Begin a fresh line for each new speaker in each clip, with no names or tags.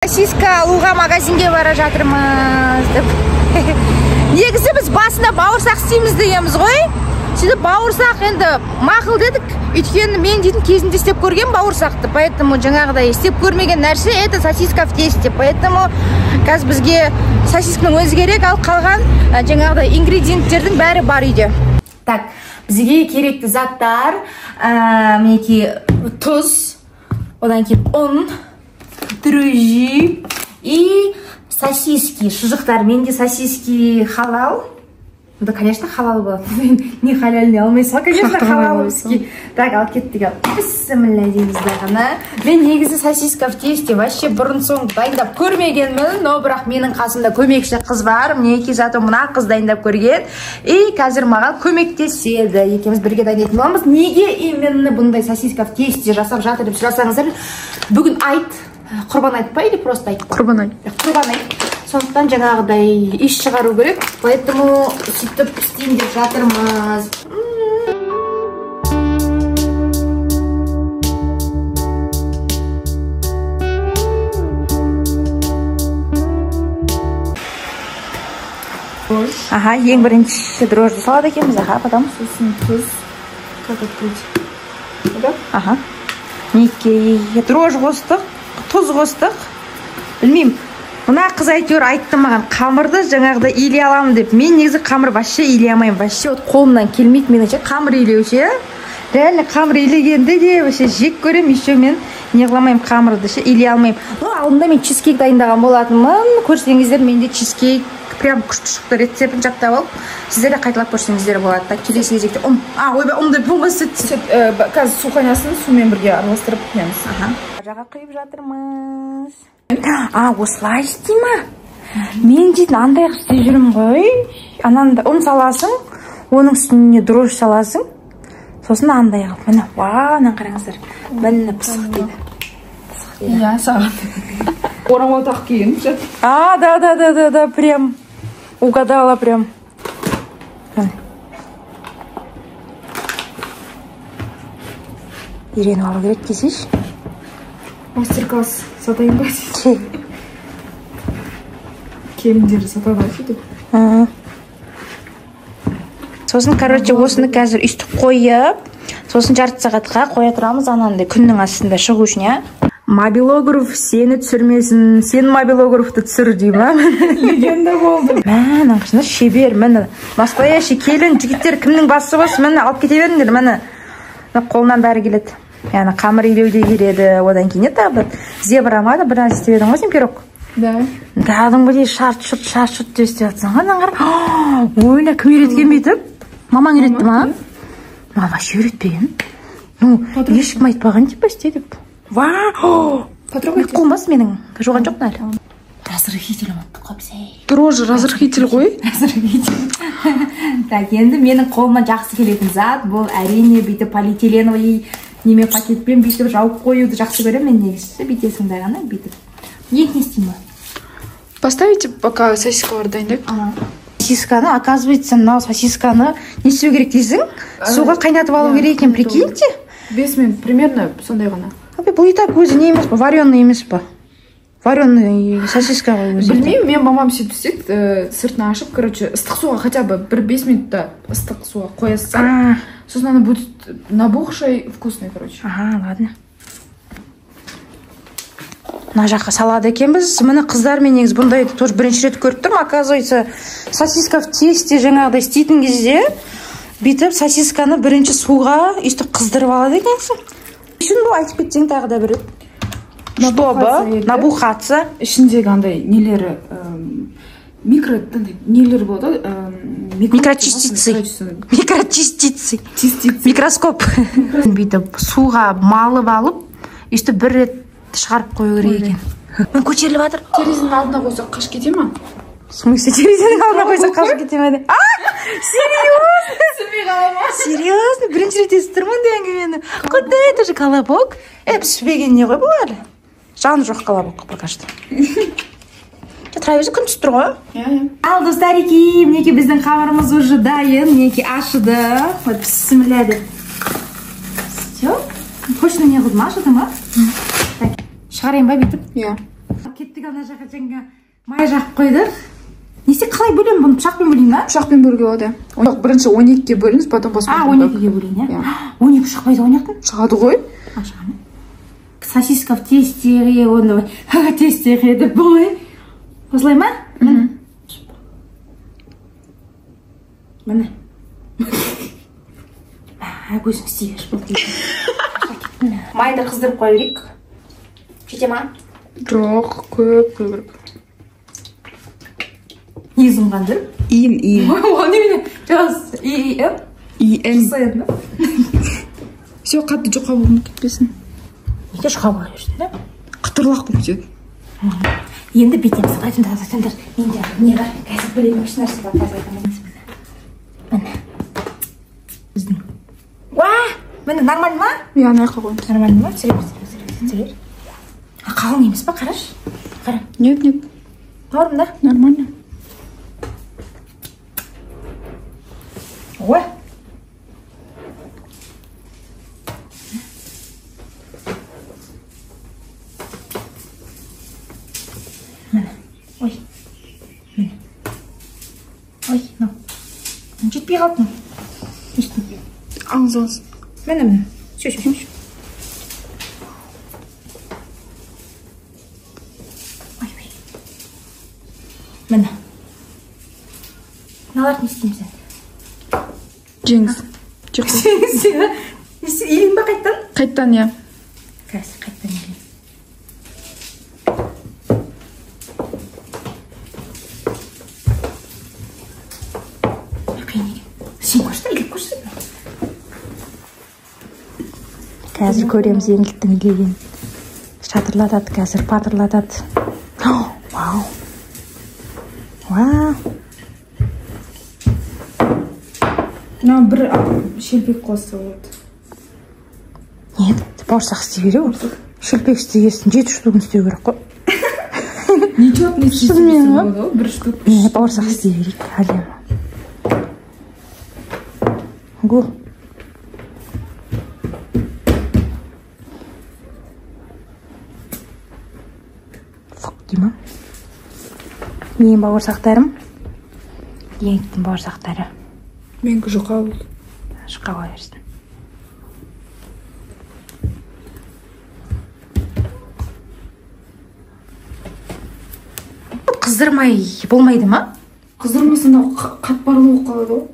Сосиска алуға магазинге бара жатырмыз деп. Негізі біз басында бауырсақ істейміз дегенбіз ғой. Сөйтіп бауырсақ енді мақұл дедік. Өйткені мен дейтін кезінде істеп көрген бауырсақты, поэтому жаңағыдай істеп көрмеген нәрсе это сосиска в тесте. Поэтому қазір бізге сосисканың өзі керек, ал қалған жаңағыдай ингредиенттердің бәрі бар үйде. Так, бізге керекті заттар, мінекей тұз, одан кейін ұн, дрожжи и сосиски, шұжықтар. Менде сосиски халал. Да, конечно, халал болады. Не халяльный алмайсың ғой, конечно, халал. Так, алып кеттік. Бісміллә дейміз дағыны. Мен негізі сосиска в тесте вообще бұрын соңды дайындап көрмегенмін, но бірақ менің қасымда көмекші қыз бар. Мінекей, зато мына қыз дайындап көрген. И қазір маған көмектеседі. Екеуміз бірге дайындайтын боламыз. Неге именно бұндай сосиска в тесте жасап жатыр деп сұрасаңыздар, бүгін айт, құрбан айт па или просто айт?
Құрбан айт.
Құрбан айт. Сондықтан жаңағыдай иш шығару керек, поэтому сөйтіп істейін деп жатырмыз. Ага, ең бірінші дрожжи салады екенбіз, ага, потом
сосын тұз. Как открыть? Да?
Ага. Мінекей, дрожжи қостық, тұз қостық. Білмеймін. Мына қыз әйтеуір айтты маған, қамырды жаңағыдай илей аламын деп. Мен негізі қамыр вообще илей алмаймын. Вообще вот қолымнан келмейді менің ше қамыр илеу ше. Реально қамыр илегенде де вообще жек көремін, еще мен не қыламаймын қамырды ше илей алмаймын. Ну, алдында мен чизкейк дайындаған болатынмын. Көрсеңіздер, менде чизкейк прям күшті шықты, рецептін жаттап алып, сіздер де қайталап көрсеңіздер болады. Так, келесі кезекте ұн. А, ойбай, ұн деп ғой, сүт.
Сүт, қазір су қайнасын, сумен бірге араластырып құямыз.
Аха. Жаға құйып жатырмыз. А, осылай істей ма? Мен дейтін андай қып істеп жүрмін ғой. Ананда ұн саласың, оның үстіне дрожжи саласың. Сосын андай қылып, міне, уа, мынаны қараңыздар. Міне пысық дейді. Пысық дейді.
Иә, саған. Орамал тағып киген.
А, да, да, да, да, да, прям угадала прям. Үйреніп алу керек десейші.
Мастер-класс сатайын ба? Келіндері сатады ғой сөйтіп.
Сосын, короче, осыны қазір үстіп қойып, сосын жарты сағатқа қоя тұрамыз анандай күннің астында шығу үшін, иә? Мобилограф сені түсірмесін, сен мобилографты түсір дей ма?
Легенда болды.
Мә, мына шебер, міне, настоящий келін, жігіттер, кімнің басы бос, міне, алып кете беріңдер, міне. Қолынан бәрі келеді. Яғни қамыр илеу де келеді, одан кейін не тағы бір зебра ма да бір нәрсе істеп едің ғой сен, пирог?
Да.
Кәдімгідей шарт-шұрт, шарт-шұрт деп істеп жатсың ғой, мынаны қара. Ойла, кім үйреткен бүйтіп? Мамаң үйретті ма? Маған вообще үйретпеген. Ну, ешкім айтпаған типа істе деп. Вау!
Потрогайте.
Қолым бас менің. Жуған жоқпын әлі. Разрыхитель ұмыттық қой біз.
Дрожжи разрыхитель ғой.
Разрыхитель. Так, енді менің қолыма жақсы келетін зат бұл әрине бүйтіп полиэтиленовый неме пакетпен бүйтіп жауып қоюды жақсы көремін мен негізі. Бүйтесің да ғана бүйтіп. Енді не істеймін?
Поставите пока сосискалар дайындайық.
Сосисканы, оказывается, мынау сосисканы не істеу керек дейсің? Суға қайнатып алу керек екен, прикиньте.
5 минут примерно сондай ғана.
Бұл и так өзі не емес па? Вареный емес па? Вареный сосиска ғой өзі.
Білмеймін, мен мамам сөйтіп істейді, сыртын ашып, короче, ыстық суға хотя бы бір 5 минутта ыстық суға қоясың. Сосын она будет набухшая и вкусная, короче.
Ага, ладно. Мына жаққа салады екенбіз. Міне қыздар, мен негізі бұндайды тоже бірінші рет көріп тұрмын. Оказывается, сосиска в тесте жаңағыдай істейтін кезде бүйтіп сосисканы бірінші суға өйстіп қыздырып алады екенсің. Үшін бұл айтып кетсең тағы да бір рет. Чтобы набухаться.
Ішіндегі андай нелері, микро, андай нелер болады,
микрочастицы. Микрочастицы. Микроскоп. Бүйтіп суға малып алып, өйстіп бір рет шығарып қою керек екен. Міне көтеріліп жатыр.
Терезенің алдына қойсақ қашып кете ма?
В смысле, терезенің алдына қойсақ қашып кете ма? А, серьезно?
Түсінбей қала ма?
Серьезно? Бірінші рет естіп тұрмын ондай әңгімені. Құдай, это же колобок. Піспеген не ғой бұл әлі? Жаны жоқ колобок пока что. Тұра берсін, күн түсіп тұр ғой.
Иә.
Ал достарики, мінекей біздің қамырымыз уже дайын, мінекей ашыды. Вот, бісміллә деп. Все? Точно не қылдым, ашыды ма? Так, шығарайын ба бүйтіп?
Иә.
Кеттік. Кеттік, ана жаққа жаңа май жағып қойдық. Не істе, қалай бөлемін бұны? Пышақпен бөлейін ба?
Пышақпен бөлуге болады. Жоқ, бірінші 12-ге бөліңіз, потом посмотрим.
А, 12-ге бөлейін, иә? 12 шықпайды ғой жақтан?
Шығады ғой.
А, шыға ма? Сосиска в тесте, оны тесте деп болмай. Осылай ма? Міне. Көзің істей берші, болды. Майды қыздырып қоя берейік. Жете ма?
Жоқ, көп қою керек.
Езім қандыр?
Иін, иін.
О, немене? Жаз, И, И, М?
И, Н.
Жасай еді,
Все, қатты жұқа болып кетпесін.
Неге жұқа бола берсін, да?
Қытырлақ болып кетеді.
Енді бүйтеміз. Айтыңдар, айтыңдар. Менде не бар? Қазір білемін, еш нәрсе бар. Қазір айтамын. Міне. Біздің. Уа! Міне, нормально ма?
Иә, ана жаққа қойыңыз.
Нормально ма? Түсіре бер, түсіре бер, түсіре бер. Қалың емес па? Қарашы. Қара.
Нет, нет.
Норм, да?
Нормально.
Ой. Міне. Ой. Міне. Ой, мынау. Жетпей қалды.
Алыңыз, алыңыз.
Міне, міне. Все, все, все. Ой, ой. Міне. Мыналарды не істейміз енді?
Жеңіз.
Жеңіз, илейін ба қайттан?
Қайттан, иә.
Қазір қайттан илейін. Қиын екен. Сен көрші, илеп көрші. Қазір көреміз Еңліктің илеген. Шатырлатады қазір, патырлатады. Вау. Вау.
Мына бір шелпек қосса болады.
Нет, бауырсақ істей бере ғой. Шелпек істегесін 7 штугін істеу керек қой.
Ничего не істесе болады ғой, бір штук.
Не, бауырсақ істей берейік, әлем. Гу. Фук дей ма? Менің бауырсақтарым, Еңліктің бауырсақтары.
Менікі жұқа болды.
Жұқа бола берсін. Қыздырмай болмайды ма?
Қыздырмаса мынау қатпарлы болып қалады ғой.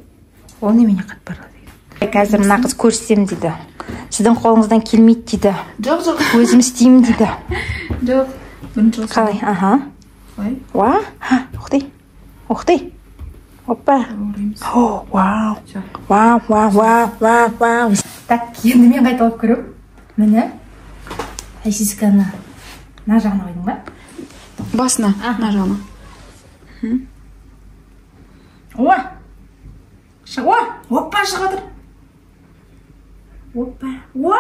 Ол немене қатпарлы деген? Қазір мына қыз көрсетемін дейді. Сіздің қолыңыздан келмейді дейді.
Жоқ, жоқ.
Өзім істеймін дейді.
Жоқ. Бірінші осы.
Қалай? Аха.
Қалай?
Уа, ух ты. Ух ты. Опа. О, вау. Вау, вау, вау, вау, вау. Так, енді мен қайталап көрем. Міне. Сосисканы мына жағына қойдың ба?
Басына, мына жағына.
О! О! Опа, шығып жатыр. Опа. О!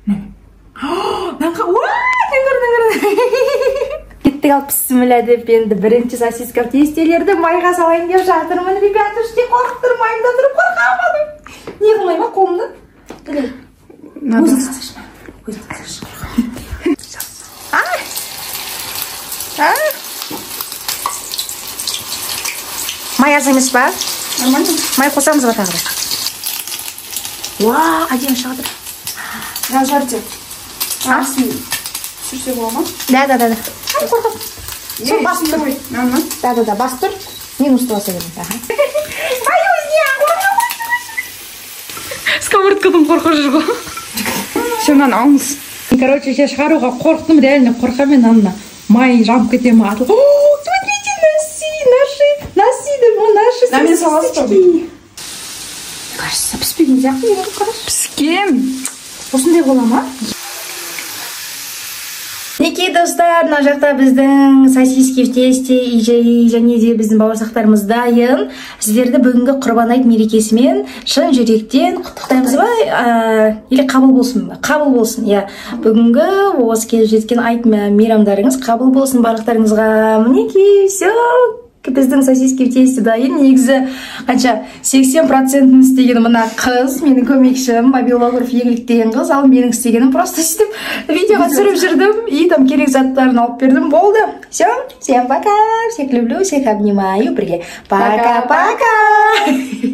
Міне. О, мынаны Кеттік ал, бісміллә деп енді бірінші сосиска тестелерді майға салайын деп жатырмын, ребятушки, қорықтырмаймын да тұрып қорқамын. Не қылмай ма қолымды? Өзің салсайшы. Өзің салсайшы. Май аз емес па?
Нормально.
Май қосамыз ба тағы да? Уа, әдемі шығып жатыр.
Разжарьте. Түсірсе бола ма?
Да, да, да. Ай, қорқып. Сол басып тұр. Да, да, да, басып тұр. Мен ұстап аса беремін. Боюсь, я.
Сковородкадан қорқып жүр ғой. Все, мынаны алыңыз.
Короче, я шығаруға қорықтым, реально қорқамын мен ана. Май жанып кете ма? О, смотрите, носи, наши, носи, наши сосисочки. Кажется, піспеген сияқты, енді қарашы.
Піскен.
Осындай бола ма? Мінекей, достар, мына жақта біздің сосиски в тесте және де біздің бауырсақтарымыз дайын. Сіздерді бүгінгі Құрбан айт мерекесімен шын жүректен құттықтаймыз ба? Или қабыл болсын ба? Қабыл болсын, иә. Бүгінгі осы келіп жеткен айт мейрамдарыңыз қабыл болсын барлықтарыңызға. Мінекей, все. Біздің сосиски в тесте дайын. Негізі қанша, 80%-ін істеген мына қыз, менің көмекшім, мобилограф Еңлік деген қыз. Ал менің істегенім просто сөйтіп видеоға түсіріп жүрдім и там керек заттарын алып бердім, болды. Все, всем пока, всех люблю, всех обнимаю. Бірге пока, пока.